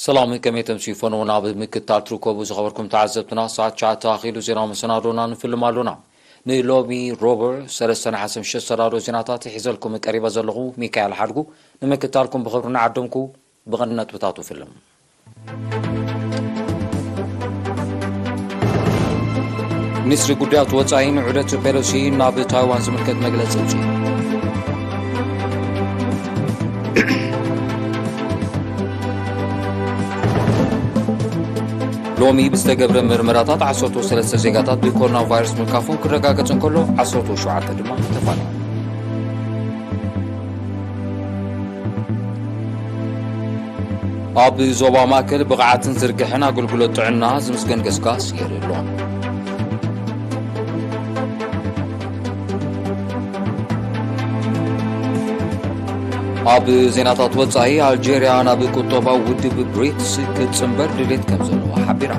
ሰላም፣ ከመይ ተምሲፎን እውን ኣብ ምክትታል ትርከቡ ዝኸበርኩም ተዓዘብትና፣ ሰዓት ትሽዓተ ኣኺሉ ዜናዊ መሰናዶና ንፍልም ኣሎና። ንሎሚ ሮበር ሰለስተ ነሓሰ ምሸት ሰዳዶ ዜናታት ሒዘልኩም ቀሪበ ዘለኹ ሚካኤል ሓድጉ። ንምክትታልኩም ብኽብሪ ንዓደምኩ። ብቐንዲ ነጥብታቱ ፍልም። ሚኒስትሪ ጉዳያት ወጻኢ ንዑደት ፔሎሲ ናብ ታይዋን ዝምልከት መግለጺ ኣውጺኡ። ሎሚ ብዝተገብረ ምርመራታት ዓሰርተ ሰለስተ ዜጋታት ብኮሮና ቫይረስ ምልካፎም ክረጋገጽ እንከሎ፣ ዓሰርተ ሸውዓተ ድማ ተፋንዮም። ኣብ ዞባ ማእከል ብቕዓትን ዝርግሐን ኣገልግሎት ጥዕና ዝምስገን ገስጋስ የርኢ ኣሎ። ኣብ ዜናታት ወጻኢ፣ ኣልጀርያ ናብ ቁጠባዊ ውድብ ብሪክስ ክትጽንበር ድሌት ከም ዘለዋ ሓቢራ።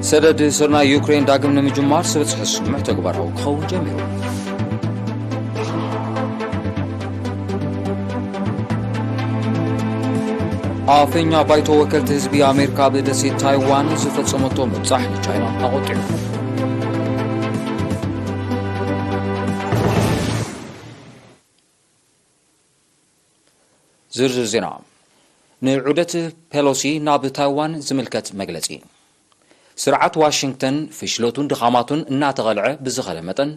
ሰደድ ስርናይ ዩክሬን ዳግም ንምጅማር ዝበጽሐ ስምምዕ ተግባራዊ ክኸውን ጀሚሩ። ኣፈኛ ባይቶ ወከልቲ ህዝቢ ኣሜሪካ ኣብ ደሴት ታይዋን ዝፈጸመቶ ምብጻሕ ንቻይና ኣቖጢዑ። ዝርዝር ዜና። ንዑደት ፔሎሲ ናብ ታይዋን ዝምልከት መግለጺ። ስርዓት ዋሽንግተን ፍሽለቱን ድኻማቱን እናተቐልዐ ብዝኸደ መጠን፣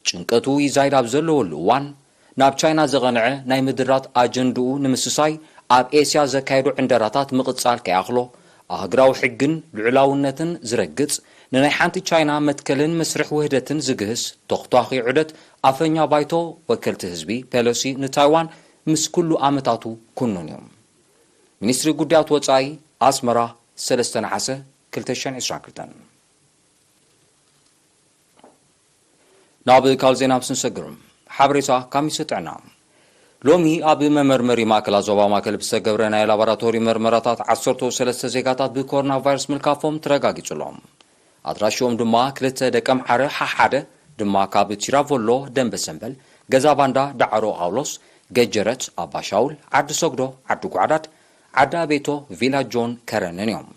ጭንቀቱ ይዛይድ ኣብ ዘለወሉ እዋን፣ ናብ ቻይና ዘቐንዐ ናይ ምድራት ኣጀንድኡ ንምስሳይ ኣብ ኤስያ ዘካየዶ ዕንደራታት ምቕጻል ከይኣኽሎ፣ ኣህጉራዊ ሕግን ልዑላውነትን ዝረግጽ፣ ንናይ ሓንቲ ቻይና መትከልን መስርሕ ውህደትን ዝግህስ ተኹቷኺ ዑደት ኣፈኛ ባይቶ ወከልቲ ህዝቢ ፔሎሲ ንታይዋን ምስ ኩሉ ኣመታቱ ኩኑን እዩ። ሚኒስትሪ ጉዳያት ወጻኢ ኣስመራ፣ ሰለስተ ነሓሰ ክልተ ሽሕን ዕስራን ክልተን። ናብ ካልእ ዜና ምስ ንሰግር፣ ሓበሬታ ካብ ሚኒስትሪ ጥዕና። ሎሚ ኣብ መመርመሪ ማእከላት ዞባ ማእከል ብዝተገብረ ናይ ላቦራቶሪ መርመራታት ዓሰርተ ሰለስተ ዜጋታት ብኮሮና ቫይረስ ምልካፎም ተረጋጊጹ ኣሎ። ኣድራሽኦም ድማ ክልተ ደቀምሓረ፣ ሓሓደ ድማ ካብ ቲራቮሎ፣ ደንበ ሰንበል፣ ገዛ ባንዳ፣ ዳዕሮ ጳውሎስ፣ ገጀረት፣ ኣባሻውል፣ ዓዲ ሰግዶ፣ ዓዲ ጓዕዳድ፣ ዓዲ ኣቤቶ፣ ቪላ ጆን ከረንን እዮም።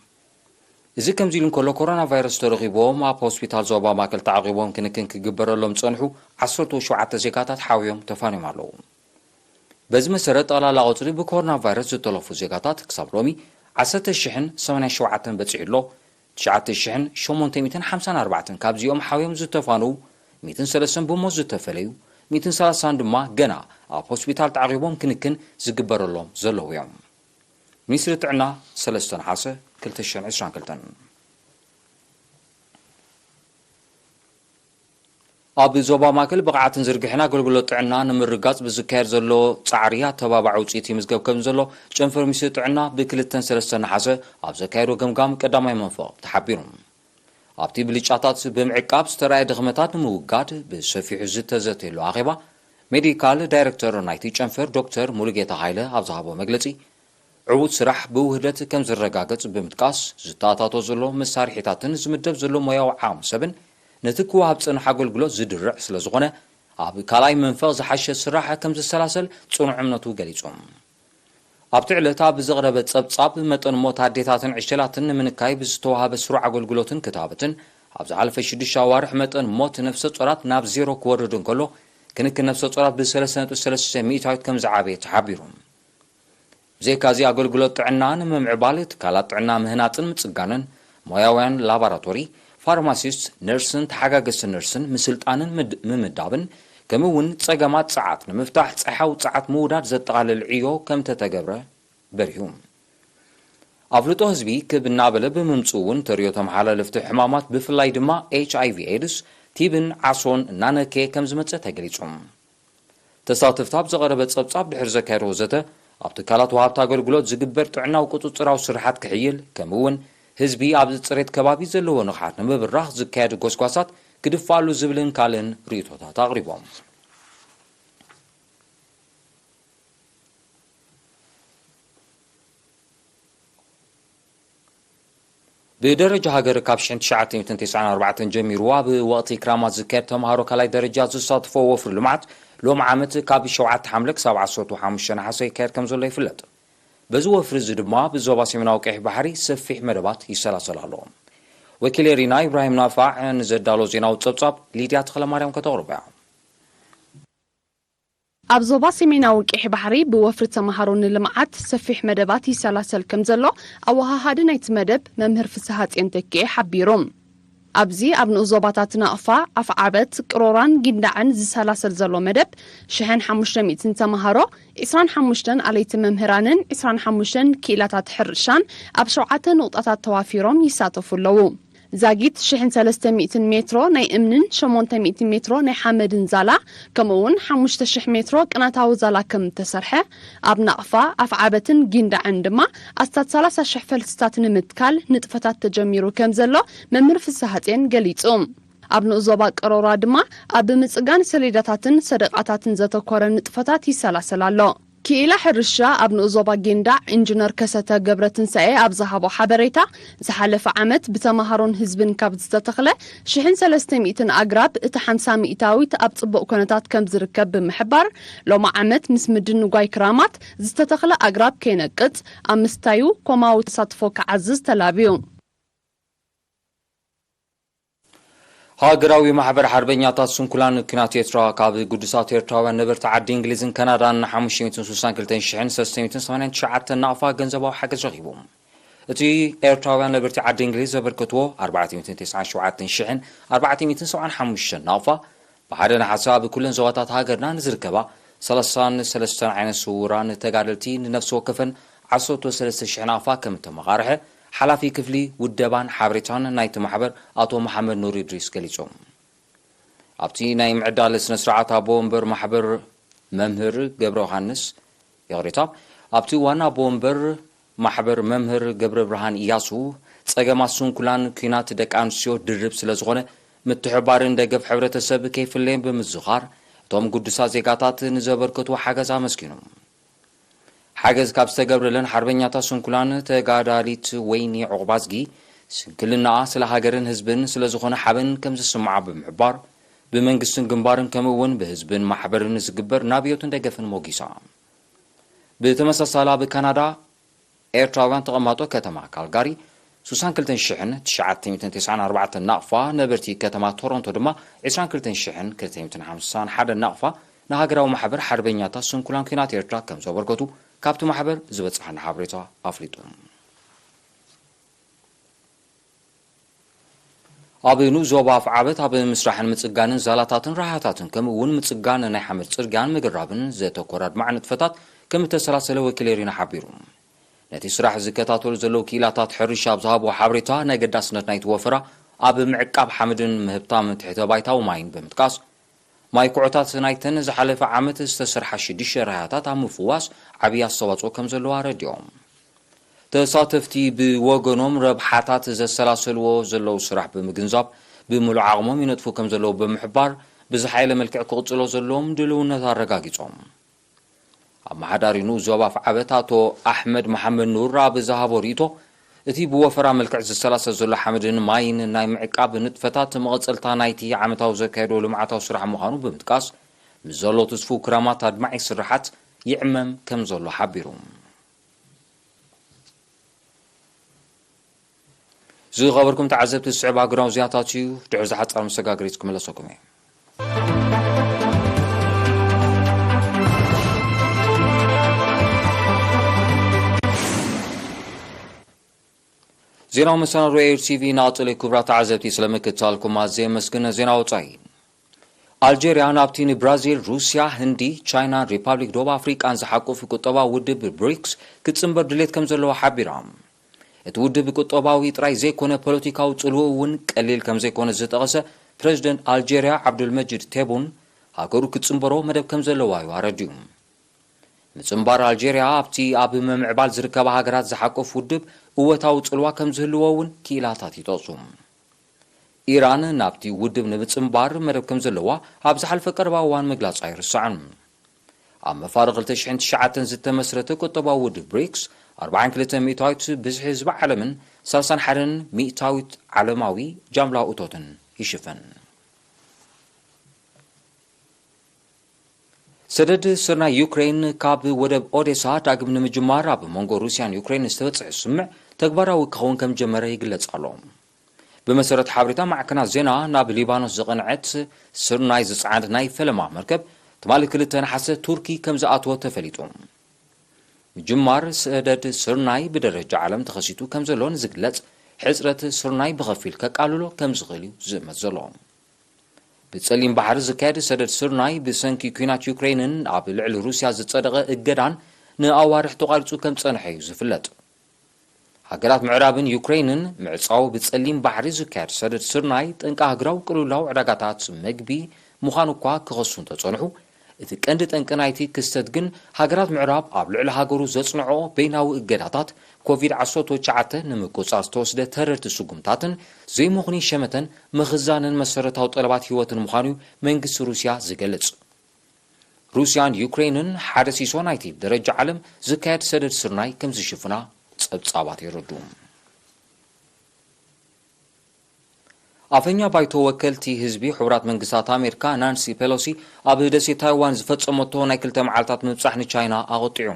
እዚ ከምዚ ኢሉ እንከሎ፣ ኮሮና ቫይረስ ተረኺቦም ኣብ ሆስፒታል ዞባ ማእከል ተዓቒቦም ክንክን ክግበረሎም ዝጸንሑ ዓሰርተ ሸውዓተ ዜጋታት ሓውዮም ተፋንዮም ኣለዉ። በዚ መሰረት፣ ጠቕላላ ቁጽሪ ብኮሮና ቫይረስ ዝተለፉ ዜጋታት ክሳብ ሎሚ ዓሰርተ ሽሕን ሰማንያን ሸውዓተን በጺሑ ኣሎ። ትሽዓተ ሽሕን ሸሞንተ ሚእትን ሓምሳን ኣርባዕተን ካብዚኦም ሓውዮም ዝተፋንዉ፣ ሚእትን ሰለስተን ብሞት ዝተፈለዩ፣ ሚእትን ሰላሳን ድማ ገና ኣብ ሆስፒታል ተዓቒቦም ክንክን ዝግበረሎም ዘለዉ እዮም። ሚኒስትሪ ጥዕና፣ ሰለስተ ነሓሰ ክልተ ሽሕን ዕስራን ክልተን። ኣብ ዞባ ማእከል ብቕዓትን ዝርግሐን ኣገልግሎት ጥዕና ንምርጋጽ ብዝካየድ ዘሎ ጻዕሪ ኣተባባዒ ውጽኢት ይምዝገብ ከም ዘሎ ጨንፈር ሚኒስትሪ ጥዕና ብክልተን ሰለስተን ነሓሰ ኣብ ዘካየዶ ገምጋም ቀዳማይ መንፈቕ ተሓቢሩ። ኣብቲ ብልጫታት ብምዕቃብ ዝተራእየ ድኽመታት ንምውጋድ ብሰፊሑ ዝተዘተየሉ ኣኼባ፣ ሜዲካል ዳይሬክተር ናይቲ ጨንፈር ዶክተር ሙሉጌታ ሃይለ ኣብ ዝሃቦ መግለጺ፣ ዕዉት ስራሕ ብውህደት ከም ዝረጋገጽ ብምጥቃስ፣ ዝተኣታቶ ዘሎ መሳርሒታትን ዝምደብ ዘሎ ሞያዊ ዓቕሚ ሰብን ነቲ ክወሃብ ዝጸንሐ ኣገልግሎት ዝድርዕ ስለ ዝኾነ፣ ኣብ ካልኣይ መንፈቕ ዝሓሸ ስራሕ ከም ዝሰላሰል ጽኑዕ እምነቱ ገሊጹ። ኣብቲ ዕለት ኣብ ዝቐረበ ጸብጻብ፣ መጠን ሞት ኣዴታትን ዕሸላትን ንምንካይ ብዝተዋሃበ ስሩዕ ኣገልግሎትን ክታበትን፣ ኣብ ዝሓለፈ ሽዱሽተ ኣዋርሕ መጠን ሞት ነፍሰ ጾራት ናብ ዜሮ ክወርድ እንከሎ፣ ክንክን ነፍሰ ጾራት ብሰለስተ ነጥቢ ሰለስተ ሚእታዊት ከም ዝዓበየ ተሓቢሩ። ብዘይካዚ፣ ኣገልግሎት ጥዕና ንምምዕባል፣ ትካላት ጥዕና ምህናጽን ምጽጋንን፣ ሞያውያን ላቦራቶሪ፣ ፋርማሲስት፣ ነርስን ተሓጋገዝቲ ነርስን ምስልጣንን ምድ-፣ ምምዳብን፣ ከምኡ እውን ጸገማት ጸዓት ንምፍታሕ ጸሓዊ ጸዓት ምውዳድ ዘጠቓልል ዕዮ ከም ተተገብረ በሪሁ። ኣፍልጦ ህዝቢ ክብ እናበለ ብምምጽኡ እውን፣ ተርእዮ ተመሓላለፍቲ ሕማማት፣ ብፍላይ ድማ ኤች ኣይ ቪ ኤድስ፣ ቲብን ዓሶን እናነከየ ከም ዝመጸ ተገሊጹ። ተሳተፍቲ ኣብ ዝቐረበ ጸብጻብ ድሕሪ ዘካየድዎ ዘተ፣ ኣብ ትካላት ወሃብቲ ኣገልግሎት ዝግበር ጥዕናዊ ቁጽጽራዊ ስርሓት ክሕይል፣ ከምኡ እውን ህዝቢ ኣብዚ ጽሬት ከባቢ ዘለዎ ንቕሓት ንምብራኽ ዝካየድ ጎስጓሳት ክድፋኣሉ ዝብልን ካልእን ርእይቶታት ኣቕሪቦም። ብደረጃ ሃገር ካብ ሽሕን ትሽዓተ ሚእትን ተስዓን ኣርባዕተን ጀሚሩ ኣብ ወቕቲ ክራማት ዝካየድ ተምሃሮ ካልኣይ ደረጃ ዝሳተፎ ወፍሪ ልምዓት ሎም ዓመት ካብ ሸውዓተ ሓምለ ክሳብ ዓሰርተ ሓሙሽተ ነሓሰ ይካየድ ከም ዘሎ ይፍለጥ። በዚ ወፍሪ እዚ ድማ ብዞባ ሰሜናዊ ቀይሕ ባሕሪ ሰፊሕ መደባት ይሰላሰል ኣሎ። ወኪል ኤሪና ኢብራሂም ናፋዕ ንዘዳሎ ዜናዊ ጸብጻብ ሊድያ ተኽለማርያም ከተቕርቦ እያ። ኣብ ዞባ ሰሜናዊ ቀይሕ ባሕሪ ብወፍሪ ተምሃሮ ንልምዓት ሰፊሕ መደባት ይሰላሰል ከም ዘሎ ኣወሃሃዲ ናይቲ መደብ መምህር ፍስሃጽዮን ተኪኤ ሓቢሩ። ኣብዚ ኣብ ንኡስ ዞባታት ናቕፋ፣ ኣፍዓበት፣ ቅሮራን ጊንዳዕን ዝሰላሰል ዘሎ መደብ ሽሕን ሓሙሽተ ሚእትን ተምሃሮ፣ ዕስራን ሓሙሽተን ኣለይቲ መምህራንን ዕስራን ሓሙሽተን ክኢላታት ሕርሻን ኣብ ሸውዓተ ንቑጣታት ተዋፊሮም ይሳተፉ ኣለዉ። ዛጊት ሽሕን ሰለስተ ሚእትን ሜትሮ ናይ እምንን ሸሞንተ ሚእትን ሜትሮ ናይ ሓመድን ዛላ፣ ከምኡ እውን ሓሙሽተ ሽሕ ሜትሮ ቅናታዊ ዛላ ከም እተሰርሐ፣ ኣብ ናቕፋ፣ ኣፍዓበትን ጊንዳዕን ድማ ኣስታት ሰላሳ ሽሕ ፈልስታት ንምትካል ንጥፈታት ተጀሚሩ ከም ዘሎ መምህር ፍስሃጼን ገሊጹ። ኣብ ንኡስ ዞባ ቀሮራ ድማ ኣብ ምጽጋን ሰሌዳታትን ሰደቓታትን ዘተኮረ ንጥፈታት ይሰላሰል ኣሎ። ክኢላ ሕርሻ ኣብ ንኡስ ዞባ ጊንዳዕ ኢንጂነር ከሰተ ገብረትንሳኤ ኣብ ዝሃቦ ሓበሬታ፣ ዝሓለፈ ዓመት ብተምሃሮን ህዝብን ካብ ዝተተኽለ ሽሕን ሰለስተ ሚእትን ኣግራብ እቲ ሓምሳ ሚእታዊት ኣብ ጽቡቕ ኩነታት ከም ዝርከብ ብምሕባር፣ ሎሚ ዓመት ምስ ምድንጓይ ክራማት ዝተተኽለ ኣግራብ ከይነቅጽ፣ ኣብ ምስታዩ ኮማዊ ተሳትፎ ክዓዝዝ ተላብዩ። ሃገራዊ ማሕበር ሓርበኛታት ስንኩላን ኲናት ኤርትራ ካብ ግዱሳት ኤርትራውያን ነበርቲ ዓዲ እንግሊዝን ካናዳን ሓሙሽተ ሚእትን ስሳን ክልተን ሽሕን ሰለስተ ሚእትን ሰማንያን ትሽዓተን ናቕፋ ገንዘባዊ ሓገዝ ረኺቡ። እቲ ኤርትራውያን ነበርቲ ዓዲ እንግሊዝ ዘበርከትዎ ኣርባዕተ ሚእትን ተስዓን ሸውዓተን ሽሕን ኣርባዕተ ሚእትን ሰብዓን ሓሙሽተን ናቕፋ ብሓደ ነሓሰ ኣብ ኩለን ዞባታት ሃገርና ንዝርከባ ሰላሳን ሰለስተን ዓይነት ስውራን ተጋደልቲ ንነፍሲ ወከፈን ዓሰርተ ሰለስተ ሽሕ ናቕፋ ከም እተመቓርሐ ሓላፊ ክፍሊ ውደባን ሓበሬታን ናይቲ ማሕበር ኣቶ መሓመድ ኑር ኢድሪስ ገሊጾም። ኣብቲ ናይ ምዕዳል ስነ ስርዓት ኣቦ ወንበር ማሕበር መምህር ገብረ ዮሃንስ፣ ይቕሬታ፣ ኣብቲ ዋና ኣቦ ወንበር ማሕበር መምህር ገብረ ብርሃን ኢያሱ፣ ጸገማት ስንኩላን ኲናት ደቂ ኣንስትዮ ድርብ ስለ ዝኾነ፣ ምትሕባርን ደገፍ ሕብረተሰብ ከይፍለየን ብምዝኻር፣ እቶም ግዱሳት ዜጋታት ንዘበርከትዎ ሓገዝ ኣመስጊኑ። ሓገዝ ካብ ዝተገብረለን ሓርበኛታት ስንኩላን ተጋዳሊት ወይኒ ዑቕባዝጊ፣ ስንክልናኣ ስለ ሃገርን ህዝብን ስለ ዝኾነ ሓበን ከም ዝስምዓ ብምሕባር፣ ብመንግስትን ግንባርን ከምኡ እውን ብህዝብን ማሕበርን ዝግበር ናብዮትን ደገፍን ሞጊሳ። ብተመሳሳሊ ኣብ ካናዳ ኤርትራውያን ተቐማጦ ከተማ ካልጋሪ ስሳን ክልተን ሽሕን ትሽዓተ ሚእትን ተስዓን ኣርባዕተን ናቕፋ፣ ነበርቲ ከተማ ቶሮንቶ ድማ ዕስራን ክልተን ሽሕን ክልተ ሚእትን ሓምሳን ሓደን ናቕፋ ንሃገራዊ ማሕበር ሓርበኛታት ስንኩላን ኲናት ኤርትራ ከም ዘበርከቱ ካብቲ ማሕበር ዝበጽሓና ሓበሬታ ኣፍሊጡ። ኣብ ንኡስ ዞባ ኣፍዓበት ኣብ ምስራሕን ምጽጋንን ዛላታትን ረሃታትን ከምኡ እውን ምጽጋን ናይ ሓመድ ጽርግያን ምግራብን ዘተኮረ ኣድማዒ ንጥፈታት ከም እተሰላሰለ ወኪል ኤሪና ሓቢሩ። ነቲ ስራሕ ዝከታተሉ ዘለዉ ክኢላታት ሕርሻ ኣብ ዝሃብዎ ሓበሬታ፣ ናይ ገዳስነት ናይቲ ወፈራ ኣብ ምዕቃብ ሓመድን ምህብታም ትሕተ ባይታዊ ማይን ብምጥቃስ፣ ማይ ኩዕታት ናይተን ዝሓለፈ ዓመት ዝተሰርሓ ሽዱሽተ ራህያታት ኣብ ምፍዋስ ዓብዪ ኣስተዋጽኦ ከም ዘለዋ ኣረዲኦም። ተሳተፍቲ ብወገኖም፣ ረብሓታት ዘሰላሰልዎ ዘለዉ ስራሕ ብምግንዛብ፣ ብምሉእ ዓቕሞም ይነጥፉ ከም ዘለዉ ብምሕባር፣ ብዝሓየለ መልክዕ ክቕጽሎ ዘለዎም ድልውነት ኣረጋጊጾም። ኣመሓዳሪ ንኡስ ዞባ ኣፍዓበት ኣቶ ኣሕመድ መሓመድ ኑር ኣብ ዝሃቦ ርእይቶ፣ እቲ ብወፈራ መልክዕ ዝሰላሰል ዘሎ ሓመድን ማይን ናይ ምዕቃብ ንጥፈታት መቐጸልታ ናይቲ ዓመታዊ ዘካየዶ ልምዓታዊ ስራሕ ምዃኑ ብምጥቃስ፣ ምስ ዘሎ ትስፉው ክራማት ኣድማዒ ስርሓት ይዕመም ከም ዘሎ ሓቢሩ። ዝኸበርኩም ተዓዘብቲ፣ ዝስዕብ ሃገራዊ ዜናታት እዩ። ድሕሪ ዝሓጻር መሰጋገሪት ክምለሰኩም እየ። ዜናዊ መሰናዶ ኤር ቲቪ ናቕጽል። ክቡራት ተዓዘብቲ፣ ስለ ምክትታልኩም ኣዝየ የመስግን። ዜና ወጻኢ። ኣልጀርያ ናብቲ ንብራዚል፣ ሩስያ፣ ህንዲ፣ ቻይናን ሪፓብሊክ ደቡብ ኣፍሪቃን ዝሓቁፍ ቁጠባዊ ውድብ ብሪክስ ክትጽንበር ድሌት ከም ዘለዋ ሓቢራ። እቲ ውድብ ቁጠባዊ ጥራይ ዘይኮነ፣ ፖለቲካዊ ጽልውኡ እውን ቀሊል ከም ዘይኮነ ዝጠቐሰ ፕረዚደንት ኣልጀርያ ዓብዱልመጂድ ቴቡን፣ ሃገሩ ክትጽንበሮ መደብ ከም ዘለዋ እዩ ኣረዲኡ። ምጽንባር ኣልጀርያ ኣብቲ ኣብ ምምዕባል ዝርከባ ሃገራት ዝሓቁፍ ውድብ እወታዊ ጽልዋ ከም ዝህልዎ እውን ክኢላታት ይጠቕሱ። ኢራን ናብቲ ውድብ ንምጽንባር መደብ ከም ዘለዋ ኣብ ዝሓለፈ ቀረባ እዋን ምግላጻ ኣይርሳዕን። ኣብ መፋርቕ ክልተ ሽሕን ትሽዓተን ዝተመስረተ ቁጠባዊ ውድብ ብሪክስ፣ ኣርባዓን ክልተን ሚእታዊት ብዝሒ ህዝቢ ዓለምን ሰላሳን ሓደን ሚእታዊት ዓለማዊ ጃምላዊ እቶትን ይሽፍን። ሰደድ ስርናይ ዩክሬን ካብ ወደብ ኦዴሳ ዳግም ንምጅማር ኣብ መንጎ ሩስያን ዩክሬን ዝተበጽሐ ስምምዕ ተግባራዊ ክኸውን ከም ጀመረ ይግለጽ ኣሎ። ብመሰረት ሓበሬታ ማዕከናት ዜና፣ ናብ ሊባኖስ ዝቐንዐት ስርናይ ዝጸዓነት ናይ ፈለማ መርከብ ትማሊ ክልተ ነሓሰ ቱርኪ ከም ዝኣተወ ተፈሊጡ። ምጅማር ሰደድ ስርናይ ብደረጃ ዓለም ተኸሲቱ ከም ዘሎ ንዝግለጽ ሕጽረት ስርናይ ብኸፊል ከቃልሎ ከም ዝኽእል እዩ ዝእመት ዘሎ። ብጸሊም ባሕሪ ዝካየድ ሰደድ ስርናይ ብሰንኪ ኲናት ዩክሬንን ኣብ ልዕሊ ሩስያ ዝጸደቐ እገዳን ንኣዋርሕ ተቋሪጹ ከም ጸንሐ እዩ ዝፍለጥ። ሃገራት ምዕራብን ዩክሬንን ምዕጻው ብጸሊም ባሕሪ ዝካየድ ሰደድ ስርናይ ጠንቂ ሃገራዊ ቅልውላው ዕዳጋታት መግቢ ምዃኑ እኳ ክኸሱ እንተጸንሑ፣ እቲ ቀንዲ ጠንቂ ናይቲ ክስተት ግን ሃገራት ምዕራብ ኣብ ልዕሊ ሃገሩ ዘጽንዖ በይናዊ እገዳታት ኮቪድ ዓሰርተ ትሽዓተ ንምቁጽጻር ዝተወስደ ተረርቲ ስጉምታትን ዘይምኽኑይ ሸመተን ምኽዛንን መሰረታዊ ጠለባት ህይወትን ምዃኑ እዩ መንግስቲ ሩስያ ዝገልጽ። ሩስያን ዩክሬንን ሓደ ሲሶ ናይቲ ብደረጃ ዓለም ዝካየድ ሰደድ ስርናይ ከም ዝሽፍና ጸብጻባት የረድኡ። ኣፈኛ ባይቶ ወከልቲ ህዝቢ ሕቡራት መንግስታት ኣሜሪካ ናንሲ ፔሎሲ ኣብ ደሴት ታይዋን ዝፈጸመቶ ናይ ክልተ መዓልታት ምብጻሕ ንቻይና ኣቐጢዑ።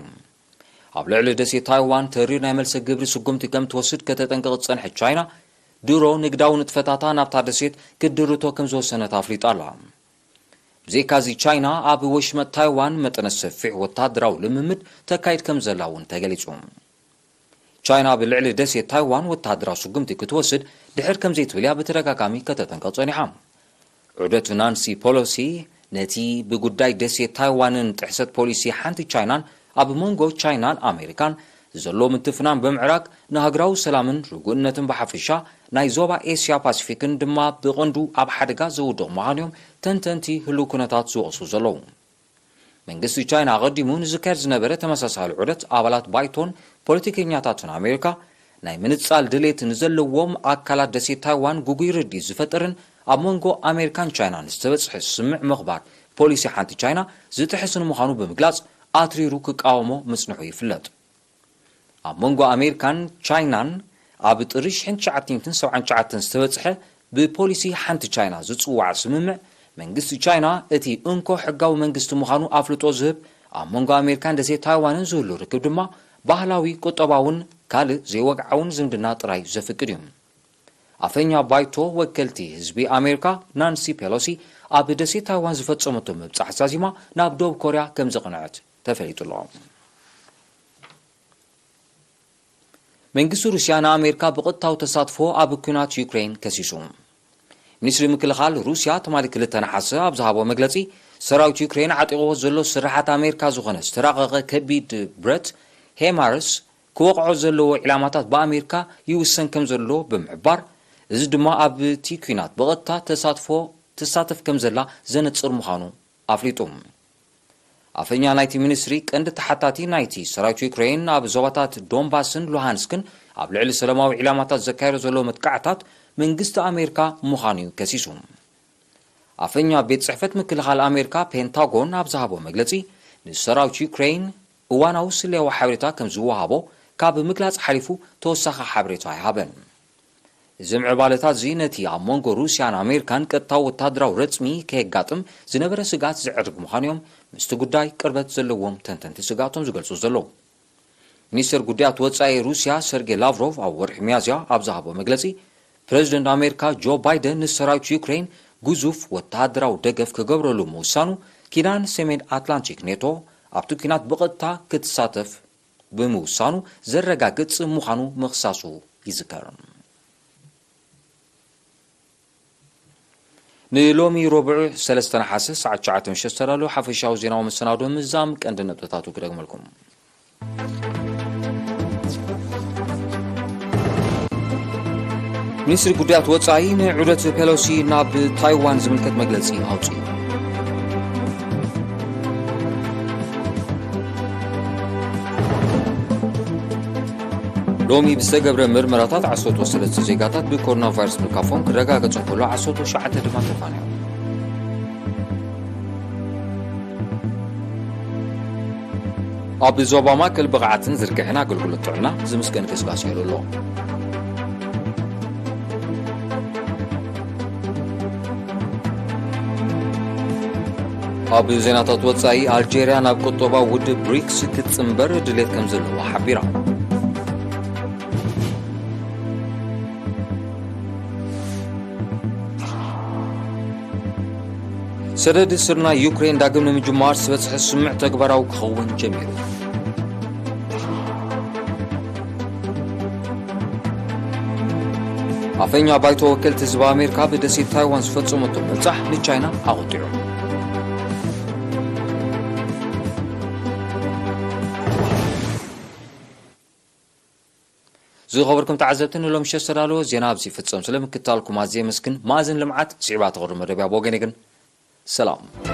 ኣብ ልዕሊ ደሴት ታይዋን ተሪር ናይ መልሰ ግብሪ ስጉምቲ ከም ትወስድ ከተጠንቅቕ ዝጸንሐት ቻይና፣ ድሮ ንግዳዊ ንጥፈታታ ናብታ ደሴት ክትድርቶ ከም ዝወሰነት ኣፍሊጣ ኣላ። ብዘይካዚ ቻይና ኣብ ወሽመጥ ታይዋን መጠነ ሰፊሕ ወታደራዊ ልምምድ ተካይድ ከም ዘላ እውን ተገሊጹ። ቻይና ኣብ ልዕሊ ደሴት ታይዋን ወታደራዊ ስጉምቲ ክትወስድ ድሕር ከም ዘይትብል እያ ብተደጋጋሚ ከተጠንቅቕ ጸኒሓ። ዑደት ናንሲ ፖሎሲ ነቲ ብጉዳይ ደሴት ታይዋንን ጥሕሰት ፖሊሲ ሓንቲ ቻይናን ኣብ መንጎ ቻይናን ኣሜሪካን ዘሎ ምትፍናን ብምዕራግ ንሃገራዊ ሰላምን ርጉእነትን ብሓፈሻ ናይ ዞባ ኤስያ ፓሲፊክን ድማ ብቐንዱ ኣብ ሓደጋ ዘውድቕ ምዃኑ እዮም ተንተንቲ ህሉው ኩነታት ዝወቕሱ ዘለዉ። መንግስቲ ቻይና ኣቐዲሙ ንዝካየድ ዝነበረ ተመሳሳሊ ዑደት ኣባላት ባይቶን ፖለቲከኛታትን ኣሜሪካ ናይ ምንጻል ድሌት ንዘለዎም ኣካላት ደሴት ታይዋን ግጉይ ርድኢት ዝፈጥርን ኣብ መንጎ ኣሜሪካን ቻይናን ዝተበጽሐ ስምምዕ ምኽባር ፖሊሲ ሓንቲ ቻይና ዝጥሕስን ምዃኑ ብምግላጽ ኣትሪሩ ክቃወሞ ምጽንሑ ይፍለጥ። ኣብ መንጎ ኣሜሪካን ቻይናን ኣብ ጥሪ ሽሕን ትሽዓተ ሚእትን ሰብዓን ትሽዓተን ዝተበጽሐ ብፖሊሲ ሓንቲ ቻይና ዝጽዋዕ ስምምዕ፣ መንግስቲ ቻይና እቲ እንኮ ሕጋዊ መንግስቲ ምዃኑ ኣፍልጦ ዝህብ፣ ኣብ መንጎ ኣሜሪካን ደሴት ታይዋንን ዝህሉ ርክብ ድማ ባህላዊ፣ ቁጠባውን ካልእ ዘይወግዓውን ዝምድና ጥራይ ዘፍቅድ እዩ። ኣፈኛ ባይቶ ወከልቲ ህዝቢ ኣሜሪካ ናንሲ ፔሎሲ ኣብ ደሴት ታይዋን ዝፈጸመቶ ምብጻሕ ዛዚማ ናብ ደቡብ ኮርያ ከም ዘቕንዐት ተፈሊጡ ኣሎ። መንግስቲ ሩስያ ንኣሜሪካ ብቐጥታዊ ተሳትፎ ኣብ ኲናት ዩክሬን ከሲሱ። ሚኒስትሪ ምክልኻል ሩስያ ትማሊ ክልተ ነሓሰ ኣብ ዝሃቦ መግለጺ፣ ሰራዊት ዩክሬን ዓጢቕዎ ዘሎ ስርሓት ኣሜሪካ ዝኾነ ዝተራቐቐ ከቢድ ብረት ሄማርስ ክወቕዖ ዘለዎ ዒላማታት ብኣሜሪካ ይውሰን ከም ዘሎ ብምሕባር፣ እዚ ድማ ኣብቲ ኲናት ብቐጥታ ተሳትፎ ትሳተፍ ከም ዘላ ዘነጽር ምዃኑ ኣፍሊጡ። ኣፈኛ ናይቲ ሚኒስትሪ፣ ቀንዲ ተሓታቲ ናይቲ ሰራዊት ዩክሬን ኣብ ዞባታት ዶንባስን ሉሃንስክን ኣብ ልዕሊ ሰላማዊ ዒላማታት ዘካየዶ ዘሎ መጥቃዕታት መንግስቲ ኣሜሪካ ምዃኑ እዩ ከሲሱ። ኣፈኛ ቤት ጽሕፈት ምክልኻል ኣሜሪካ ፔንታጎን ኣብ ዝሃቦ መግለጺ፣ ንሰራዊት ዩክሬን እዋናዊ ስለያዊ ሓበሬታ ከም ዝወሃቦ ካብ ምግላጽ ሓሊፉ ተወሳኺ ሓበሬታ ኣይሃበን። እዚ ምዕባለታት እዚ ነቲ ኣብ መንጎ ሩስያን ኣሜሪካን ቀጥታዊ ወታደራዊ ረጽሚ ከየጋጥም ዝነበረ ስግኣት ዘዕርግ ምዃኑ እዮም ምስቲ ጉዳይ ቅርበት ዘለዎም ተንተንቲ ስግኣቶም ዝገልጹ ዘለዉ። ሚኒስተር ጉዳያት ወጻኢ ሩስያ ሰርጌ ላቭሮቭ ኣብ ወርሒ ሚያዝያ ኣብ ዝሃቦ መግለጺ፣ ፕረዚደንት ኣሜሪካ ጆ ባይደን ንሰራዊት ዩክሬን ግዙፍ ወተሃደራዊ ደገፍ ክገብረሉ ምውሳኑ፣ ኪዳን ሰሜን ኣትላንቲክ ኔቶ ኣብቲ ኲናት ብቐጥታ ክትሳተፍ ብምውሳኑ ዘረጋግጽ ምዃኑ ምኽሳሱ ይዝከር። ንሎሚ ረቡዕ ሰለስተ ነሓሰ ሰዓት ትሽዓተ ምሸት ዝተዳለወ ሓፈሻዊ ዜናዊ መሰናዶ ምዛም ቀንዲ ነጥብታቱ ክደግመልኩም። ሚኒስትሪ ጉዳያት ወጻኢ ንዑደት ፔሎሲ ናብ ታይዋን ዝምልከት መግለጺ ኣውጽኡ። ሎሚ ብዝተገብረ ምርመራታት ዓሰርተ ሰለስተ ዜጋታት ብኮሮና ቫይረስ ምልካፎም ክረጋገጽ እንከሎ፣ ዓሰርተ ትሽዓተ ድማ ተፋንዮም። ኣብ ዞባ ማእከል ብቕዓትን ዝርግሐን ኣገልግሎት ጥዕና ዝምስገን ገስጋስ ይህሉ ኣሎ። ኣብ ዜናታት ወጻኢ፣ ኣልጄርያ ናብ ቁጠባዊ ውድብ ብሪክስ ክትጽንበር ድሌት ከም ዘለዋ ሓቢራ። ሰደድ ስርናይ ዩክሬን ዳግም ንምጅማር ዝበጽሐ ስምምዕ ተግባራዊ ክኸውን ጀሚሩ። ኣፈኛ ባይቶ ወከልቲ ህዝቢ ኣሜሪካ ብደሴት ታይዋን ዝፈጸመቶ ምብጻሕ ንቻይና ኣቑጢዑ። ዝኸበርኩም ተዓዘብቲ፣ ንሎሚ ምሸት ዝተዳለወ ዜና ኣብዚ ይፍጸም። ስለ ምክትታልኩም ኣዝየ የመስግን። መኣዝን ልምዓት ስዒባ ተቕርብ መደብያ ብወገነይ ግን ሰላም።